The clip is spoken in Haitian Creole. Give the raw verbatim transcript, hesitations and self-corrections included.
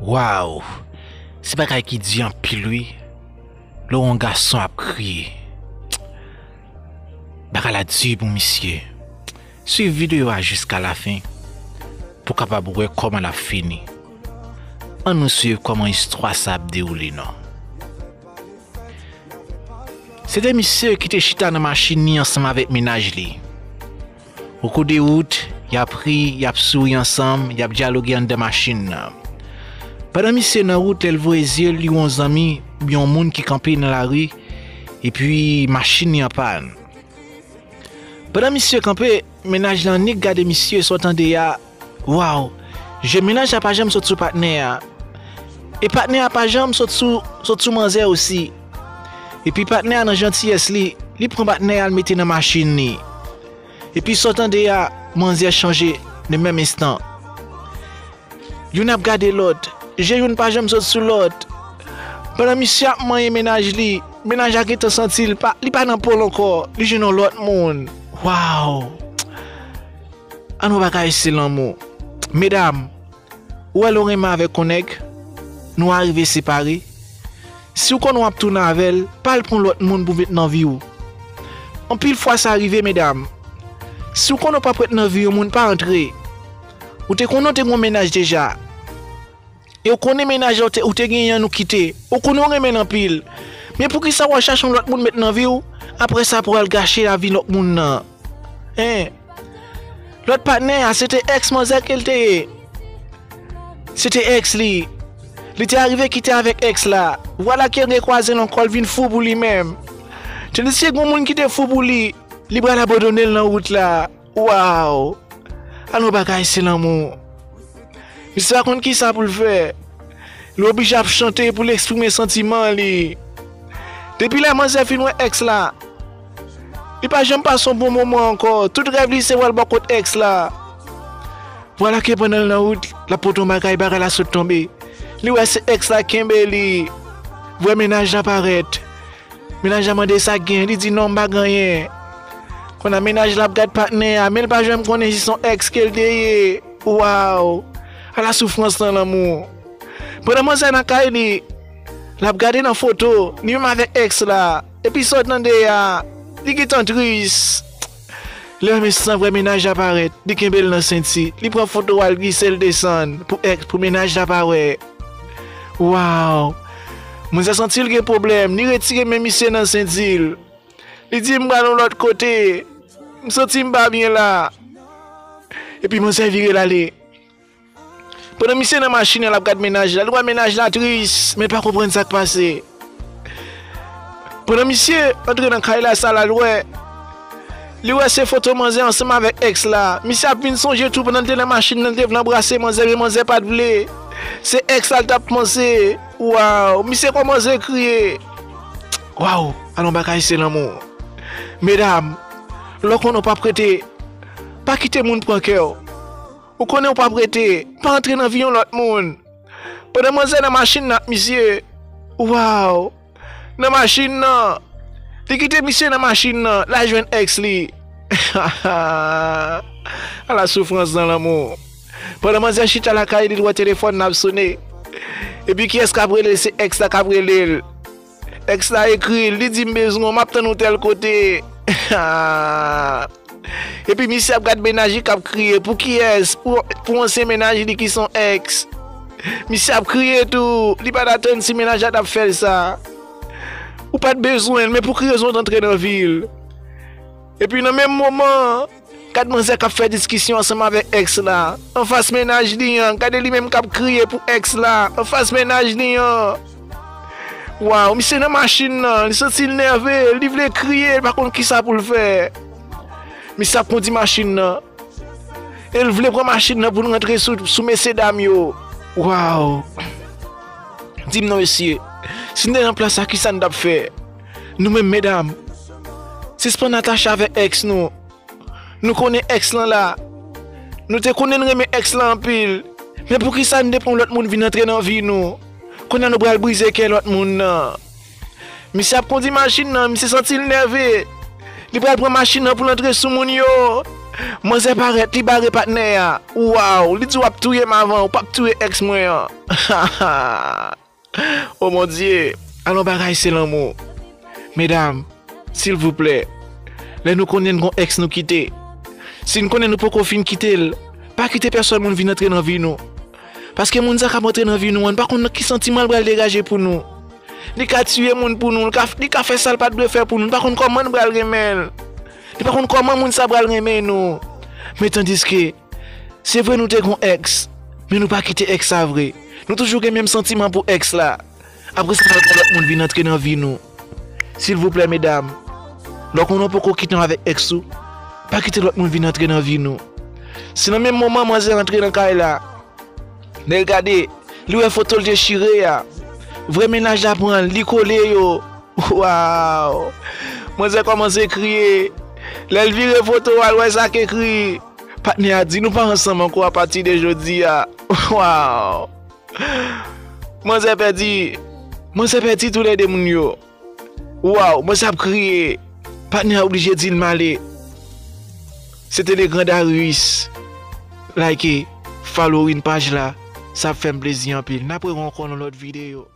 Waw! Se bagay ki di anpil wi. Lè w wè yon gason ap kriye. Bagay la di pou misye. Swiv videyo a jiska lafen pou w kapab wè kòman l ap fini. Ann nou swiv kòman istwa sa ap dewoule non. Se de misye ki te chita nan machin li ansanm avèk mennaj li. Okou de wout, y ap ri, y ap souri ansanm, y ap dyaloge anndan machin nan. Pandan misye nan wout, lè l voye zye l, li wè yon zanmi oubyen yon moun ki kanpe nan lari, epi machin li an pàn. Pandan misye kanpe, mennaj lan nik gade misye, sa w tande a, waw, je mennaj la pa janm sot sou patnè a. E patnè a pa janm sot sou, sot sou manzè osi. Epi patnè a nan jantiyès li, li pran patnè a l mete nan machin li. Epi sa w tande a, manzè chanje nan menm enstan. Youn ap gade lòt, je youn pa janm sot sou lòt. Pandan misye ap manyen mennaj li, mennaj la gentan santi l pa, li pa nan po l ankò, li jwenn yon lòt moun. Waw! An nou pa ka ese lanmou. Medam, ou wè lè w renmen avèk yon nèg, nou arive separe. Si w konnen w ap tounen avè l, pa al pran lòt moun pou met nan vi w. Anpil fwa sa rive, medam. Si w konnen w p ap ret nan vi yon moun, pa antre. Ou te konnen w te gen yon mennaj deja. E w konnen mennaj la ou te, ou te genyen an nou kite. Ou konnen w renmen l anpil. Men poukisa w al chache yon lòt moun met nan vi w, apre sa pou w al gache lavi lòt moun nan? Hein? Lòt patnè a, se te èks manzè ke l te ye. Se te èks li. Li te arive kite avèk èks la. Vwala ke l rekwaze l ankò, l vin fou pou li menm. Tandiske gen yon moun ki te fou pou li, li pral abandone l nan wout la. Waw! Alò bagay se lanmou. Misye pa konn kisa pou l fè. Li oblije ap chante pou l eksprime santiman li. Depi lè manzè fin wè èks la, li pa janm pase yon bon moman ankò. Tout rèv li se wè l bò kot èks la. Vwala ke pandan l nan wout, l ap pote yon bagay, bagay la sot tonbe. Li wè se èks la kenbe li. Vwè mennaj la parèt. Mennaj la mande sa k gen, li di non, m pa gen anyen. Kounye a mennaj la ap gad patnè a, men l pa janm konnen si se yon èks ke l te ye. Waw! Ala soufrans nan lanmou. Pandan manzè nan kay li, l ap gade nan foto, li menm avèk èks la. Epi sa w tande a, li gentan tris. Lè men san vwè mennaj la parèt, li kenbe l nan senti. Li pran foto a, l glise l desann pou èks, pou mennaj la pa wè. Waw! Manzè santi l gen pwoblèm, li retire men misye nan senti l. Li di, m pral yon lòt kote. M santi m pa byen la. Epi manzè vire l ale. Pandan misye nan machin nan, l ap gad mennaj la, li wè mennaj la tris, men l pa konprann sa k pase. Pandan misye antre nan kay la, sa l al wè, li wè se foto manzè ansanm avèk èks la. Misye ap vin sonje tou pandan l te nan machin nan, l te vle anbrase manzè, men manzè pa t vle. Se èks la l t ap panse. Waw, misye kòmanse kriye. Waw, alon bagay se lanmou. Medam, lè w konnen w p ap rete, pa kite moun pran kè w. Ou konnen w p ap rete, pa antre nan vi yon lòt moun. Pandan manzè nan machin nan ak misye, waw, nan machin nan, li kite misye nan machin nan, l al jwenn èks li. Ala soufrans nan lanmou. Pandan manzè chita lakay li, l wè telefòn nan ap sone. Epi kiyès k ap rele l? Se èks la k ap rele l. Èks la ekri l, li di, m bezwen w, m ap tann ou tèl kote. Epi misye ap gad mennaj li k ap kriye. Pou kiyès? Pou, pou ansyen mennaj li ki se yon èks. Misye ap kriye tou. Li pa t atann si mennaj la t ap fè l sa. Ou pa t bezwen l, men pou ki rezon w t antre nan vi l? Epi nan menm moman, gad manzè k ap fè diskisyon ansanm avèk èks la. Anfas mennaj li an, gade li menm k ap kriye pou èks la. Anfas mennaj li an. Waw, misye nan machin nan, li santi l nève, li vle kriye, li pa konn kisa pou l fè. Misye ap kondi machin nan. E l vle pran machin nan pou l rantre sou, sou mesyedam yo. Waw. Di m non, mesye, si n te nan plas sa, kisa n t ap fè? Nou menm, medam, sispann atache avèk èks nou. Nou konnen èks lan la. Nou te konnen n renmen èks lan anpil. Men poukisa n te pran lòt moun vin antre nan vi nou? Kounye a nou pral brize kè lòt moun nan. Misye ap kondi machin nan, misye santi l nève. Li pral pran machin nan pou l antre sou moun yo. Manzè parèt, li bare patnè a. Waw, li di w ap touye m avan, ou p ap touye èks mwen an. O Bondye, alon bagay se lanmou. Medam, silvouplè, lè nou konnen n gon èks nou kite, si n konnen nou poko fin kite l, pa kite pèsòn moun vin antre nan vi nou. Paske moun sa k ap antre nan vi nou an, n pa konn ki santiman l pral degaje pou nou. Li ka tiye moun pou nou, li ka, li ka fè sa l pa t dwe fè pou nou, n pa konn kòman n pral renmen l. Li pa konn kòman moun sa pral renmen nou. Men tandiske, se vre nou te gon èks, men nou pa kite èks sa vre. Nou toujou gen menm santiman pou èks la. Apre sa, n al gon lòt moun vin antre nan vi nou. Silvouplè, medam, lè w konnen w poko kite ansanm avèk èks ou, pa kite lòt moun vin antre nan vi nou. Si nan menm moman manzè antre nan kay la, lè l gade, li wè foto l dechire a. Vrè mennaj la pran l, li kole yo. Waw! Manzè kòmanse kriye. Lè l vire foto a, l wè sa k ekri. Patnè a di, "Nou pa ansanm ankò apati de jodi a." Waw! Manzè pèdi. Manzè pèdi toulède moun yo. Waw, manzè ap kriye. Patnè a oblije di l m ale. Se te le gran Darius. Like, following paj la, sa ap fè m plezi anpil. N ap rewè ankò nan lòt videyo.